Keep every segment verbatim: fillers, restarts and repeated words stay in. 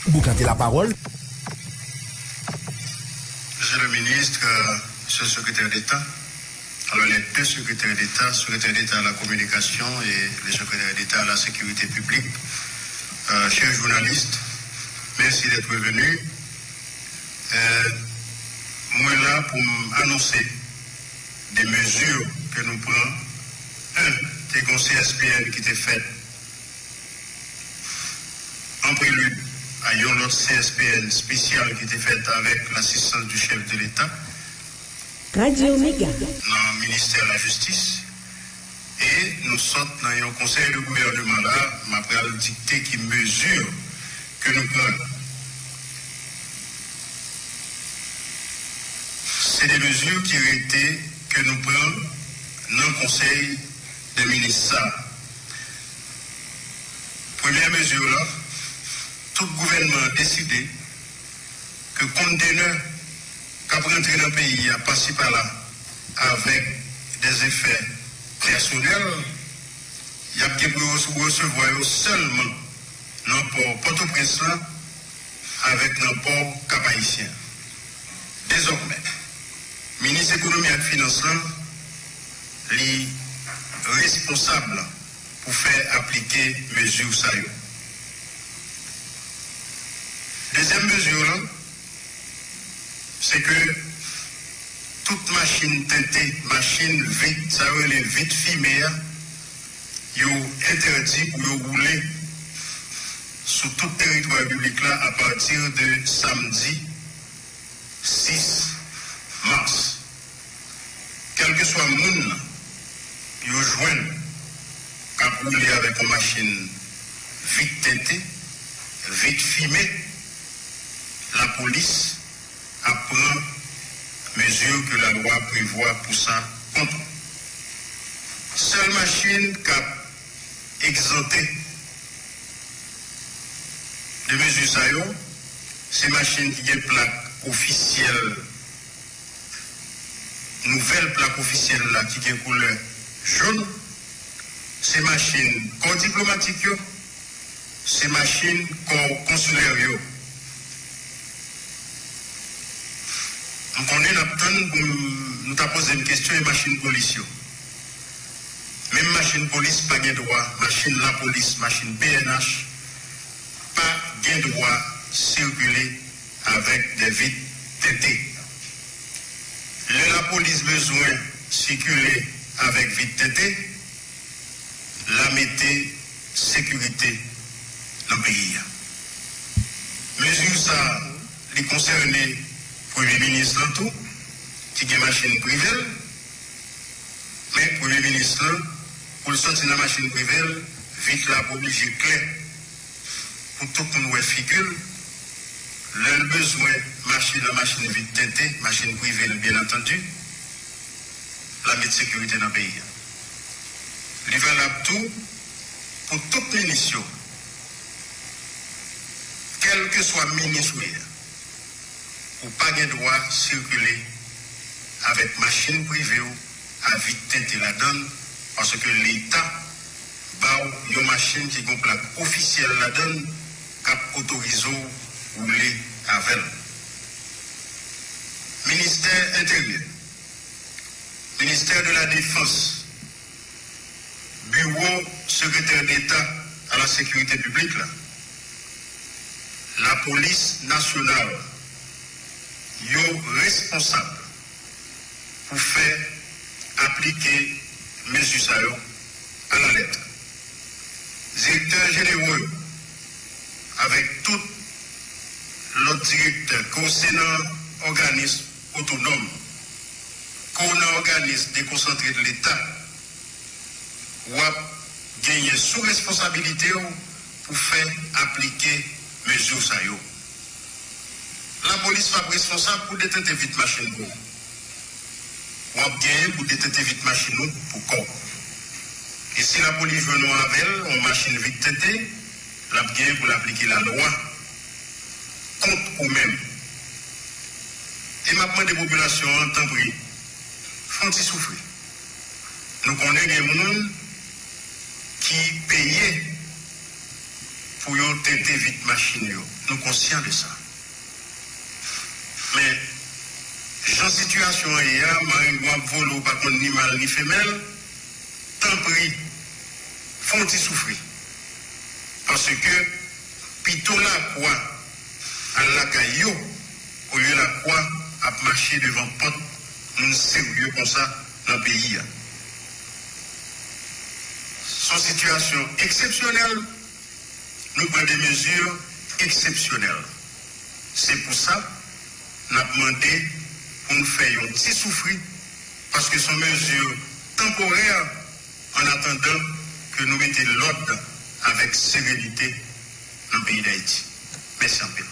Boukante lapawòl. Monsieur le ministre, euh, Monsieur le secrétaire d'État, alors les deux secrétaires d'État, secrétaire d'État à la communication et le secrétaire d'État à la sécurité publique, euh, chers journalistes, merci d'être venus. Euh, mwen la pou m anonse de mezi ke nou pran. Yon, te gen yon C S P N ki te fèt an prelid a yon lòt C S P N espesyal ki te fèt avèk lasistans di chèf de Leta. Radio Mega. Nan ministè lajistis. E nou sot nan yon konsèy de gouvèneman la, m ap pral dikte ki mezi ke nou pran. Se de mezi ki rete ke nou pran nan konsèy de minis sa. Premyè mezi la, tout gouvènman an deside ke kontenè k ap rantre nan peyi a pasi pala avèk dèzefè pèsonèl, y ap gen pou yo resevwa yo sèlman nan pò Pòtoprens lan avèk nan pò Kap Ayisyen. Dezòmè, minis ekonomi ak finans lan, li responsab pou fè aplike mezi sa yo. Dezyèm mezi la, se ke tout machin tente, machin vit, sa yo rele vit fime a, yo entèdi pou yo woule sou tout teritwa piblik la apati de samdi sis mas. Kèlkeswa moun nan yo jwenn k ap woule avèk yon machin vit tente, vit fime, lapolis ap pran mezi ke lalwa prevwa pou sa kont ou. Sèl machin k ap egzante de mezi sa yo, se machin ki gen plak ofisyèl, nouvèl plak ofisyèl la ki gen koulè jòn, se machin kò diplomatik yo, se machin kò konsilè yo. M konnen n ap tann pou m, nou ta poze m kesyon e machin polis yo. Menm machin polis pa gen dwa, machin lapolis, machin P N H, pa gen dwa sikile avèk de vit tente. Lè lapolis bezwen sikile avèk vit tente, l a mete sekirite nan peyi a. Mezi sa, li konsène premye minis lan tou, ki gen machin prive l, men premye minis lan, pou l sòti nan machin prive l, vit la oblije klè pou tout moun wè figi l. Lè l bezwen mache nan machin vit tente, machin prive l, byen antandi, l a met sekirite nan peyi a. Li valab tou pou tout minis yo. Kèlkeswa minis ou ye, ou pa gen dwa sikile avèk machin prive w a vit tente ladan l, paske Leta ba w yon machin ki gen plak ofisyèl ladan l k ap otorize w woule avè l. Ministè Enteryè, Ministè de la Defans, Biwo Sekretè Deta a la Sekirite Piblik la, Lapolis Nasyonal, yo responsab pou fè aplike mezi sa yo alalèt. Direktè jenero yo, avèk tout lòt direktè, ke w se nan òganis otonòm, ke w nan òganis dekonsantre de Leta, w ap genyen sou responsabilite w pou fè aplike mezi sa yo. Lapolis p ap responsab pou detente vit machin pou ou. W ap genyen pou detente vit machin ou pou kò w. E si lapolis jwenn ou avè l, yon machin vit tente, l ap genyen pou l aplike lalwa kont ou menm. E m ap mande popilasyon an, tanpri, fè yon ti soufri. Nou konnen gen moun ki peye pou yo tente vit machin yo. Nou konsyan de sa. Men, jan sitiyasyon an ye a, marengo ap vole, ou pa konn ni mal ni femèl, tanpri, fè yon ti soufri. Paske pito lakwa al lakay yo, olye lakwa ap mache devan pòt moun serye konsa nan peyi a. Se yon sitiyasyon eksepsyonèl, nou pran de mezi eksepsyonèl. Se pou sa, n ap mande pou n fè yon ti soufri, paske se yon mezi tanporè, an atandan ke nou mete lòd avèk serenite nan peyi Dayiti. Mèsi anpil.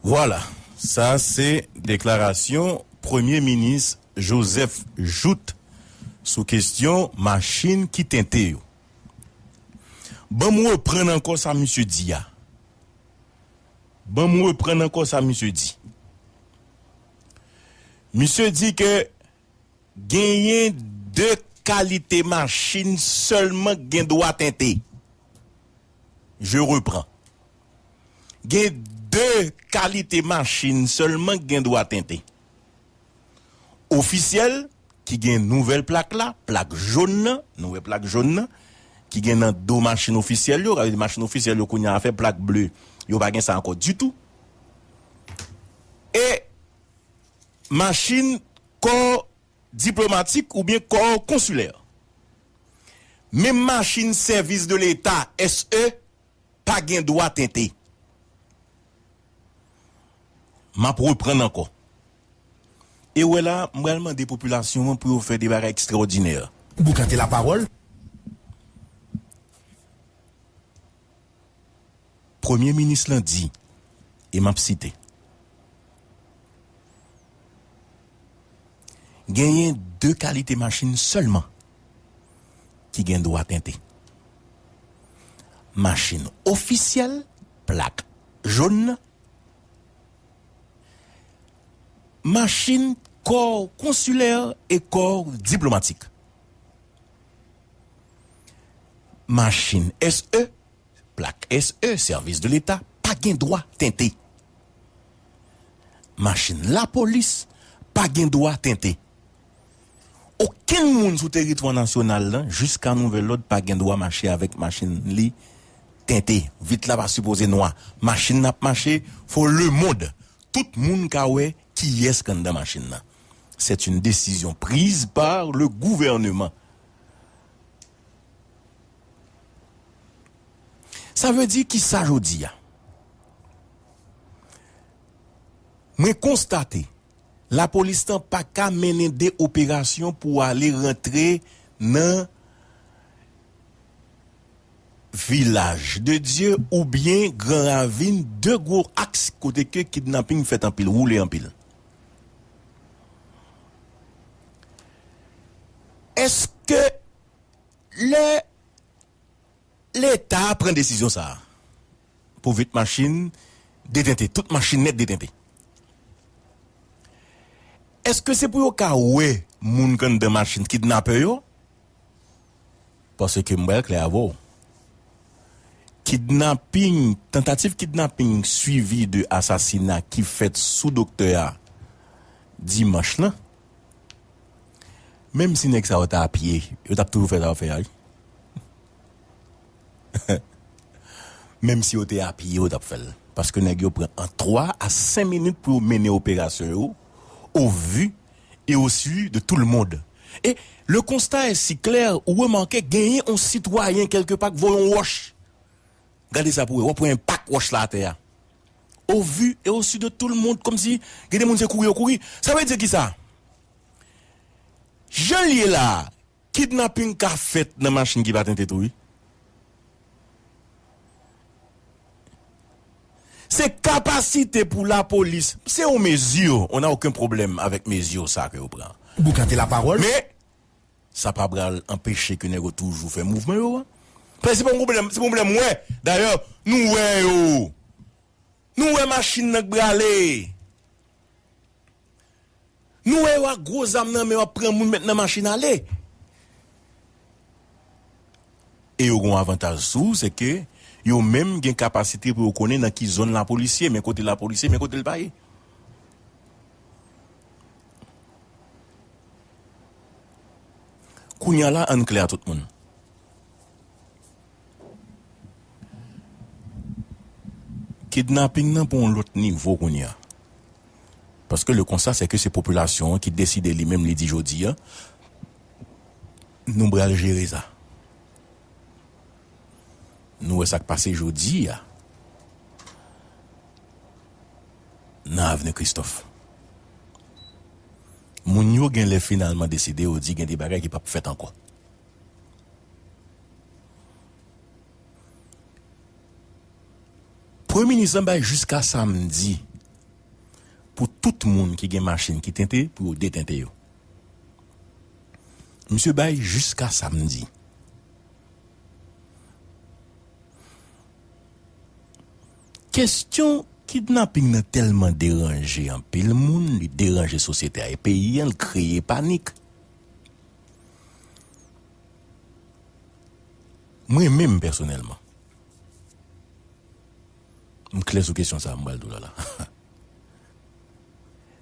Vwala, sa se deklarasyon Premye Minis Joseph Jouthe sou kesyon machin ki tente yo. Ban m reprann ankò sa misye di a. Ban m reprann ankò sa misye di. Misye di ke genyen de kalite machin sèlman k gen dwa tente. Je reprends. Gen de kalite machin sèlman k gen dwa tente. Ofisyèl, ki gen nouvèl plak la, plak jòn nan, nou wè plak jòn nan, ki gen nan do machin ofisyèl yo, sa vle di machin ofisyèl yo kounye a fè plak ble, yo pa gen sa ankò ditou. E machin kò diplomatik oubyen kò konsilè. Menm machin sèvis de leta, S E, pa gen dwa tente. M ap reprann ankò. E w wè la, m pral mande popilasyon an pou yo fè de bagay ekstraòdinè. Boukante lapawòl. Premye minis lan di, e m ap site, genyen de kalite machin sèlman ki gen dwa tente. Machin ofisyèl, plak jòn nan, machin kò konsilè e kò diplomatik. Machin S E, plak S E, sèvis de leta, pa gen dwa tente. Machin lapolis pa gen dwa tente. Okenn moun sou teritwa nasyonal lan, jiska nouvèl lòd, pa gen dwa mache avèk machin li tente. Vit la pa sipoze nwa. Machin nan ap mache, fò lemonn, tout moun ka wè kiyès k anndan machin nan. C'est une décision prise par le gouvernement. Sa vle di kisa jodi a? Mwen konstate, lapolis lan pa ka mennen de operasyon pou ale rantre nan Vilaj de Dye oubyen Gran Ravin, de gwo aks kote ke kidnaping fèt anpil, woule anpil. Èske lè Leta pran desizyon sa a pou vit machin detente, tout machin nèt detente. Èske se pou yo ka wè moun k anndan machin, kidnapè yo? Paske m pral klè avè w. Kidnaping, tantativ kidnaping swivi de asasina ki fèt sou doktè a dimanch lan, menm si nèg sa yo te apye, yo t ap toujou fè sa yo fè a, wi. Menm si yo te apye, yo t ap fè l. Paske nèg yo pran ant twa a senk minit pou yo mennen operasyon yo, au vu et au su de tout le monde. Et le constat est si clair, ou remake genyen yon sitwayen kèlkepa k voye yon wòch. Gade sa pou wè, w ap wè enpak wòch la atè a. Au vu et au su de tout le monde, kòmsi gen de moun se kouri yo kouri. Sa vle di kisa? Jan l ye la a, kidnaping ka fèt nan machin ki pa tente tou, wi. Se kapasite pou lapolis, se yon mezi, on n'a aucun problème avec mezi sa ke yo pran. Boukante lapawòl. Men, sa pa pral anpeche ke nèg yo toujou fè mouvman yo a. Paske se pa yon pwoblèm, se pa yon pwoblèm, wè. Dayè, nou wè yo. Nou wè machin nan k brale. Nou wè yo ak gwo zam nan men yo ap pran moun met nan machin ale. E yo gen yon avantaj sou ou, se ke yo menm gen kapasite pou yo konnen nan ki zòn lapolis ye, men kote lapolis ye, men kote l pa ye. Kounye a la, ann klè a tout moun. Kidnaping nan pran yon lòt nivo kounye a. Paske le constat, se ke se popilasyon an ki deside li menm, li di jodi a, nou pral jere sa. Nou wè sa k pase jodi a nan Avni Kristòf. Moun yo gen lè finalman deside, yo di gen de bagay ki p ap fèt ankò. Premye minis lan bay jiska samdi pou tout moun ki gen machin ki tente, pou yo detente yo. Misye bay jiska samdi. Kesyon kidnaping nan tèlman deranje anpil moun, li deranje sosyete a e peyi a, l kreye panik. Mwen menm pèsonèlman, m klè sou kesyon sa a, m pral di w la la.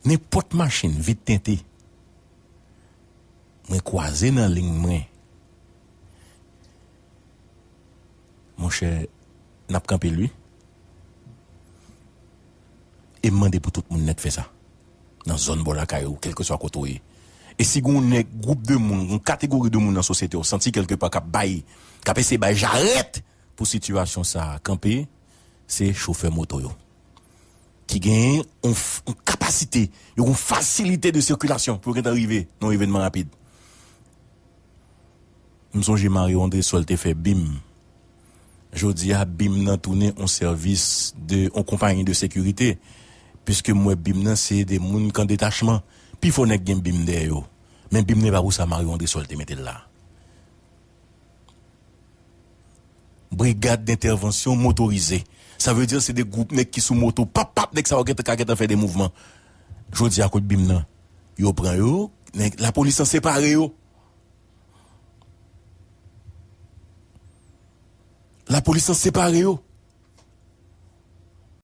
Nenpòt machin vit tente, mwen kwaze nan liy mwen, monchè, n ap kanpe l wi. E m mande pou tout moun nèt fè sa. Nan zòn bò lakay ou, kèlkeswa kote w ye. E si gen yon nèg, gwoup de moun, yon kategori de moun nan sosyete w santi kèlkepa k ap bay, k ap eseye bay jarèt pou sitiyasyon sa a kanpe, se chofè moto yo. Ki gen yon f-, yon kapasite, yo gen yon fasilite de sikilasyon pou yo gentan rive nan yon evènman rapid. M sonje Mario André Sol te fè bim. Jodi a, bim nan tounen yon sèvis de yon konpayi de sekirite. Piske m wè bim nan, se de moun k an detachman. Pifò nèg gen bim dèyè yo. Men bim nan pa pou sa Mario André Sol te mete l la. Brigad d'entèvansyon motorize. Sa vle di se de gwoup nèg ki sou moto, pap, pap, nèg sa yo gentan ka gentan fè de mouvman. Jodi a kot bim nan, yo pran yo, nèg, lapolis lan separe yo. Lapolis lan separe yo.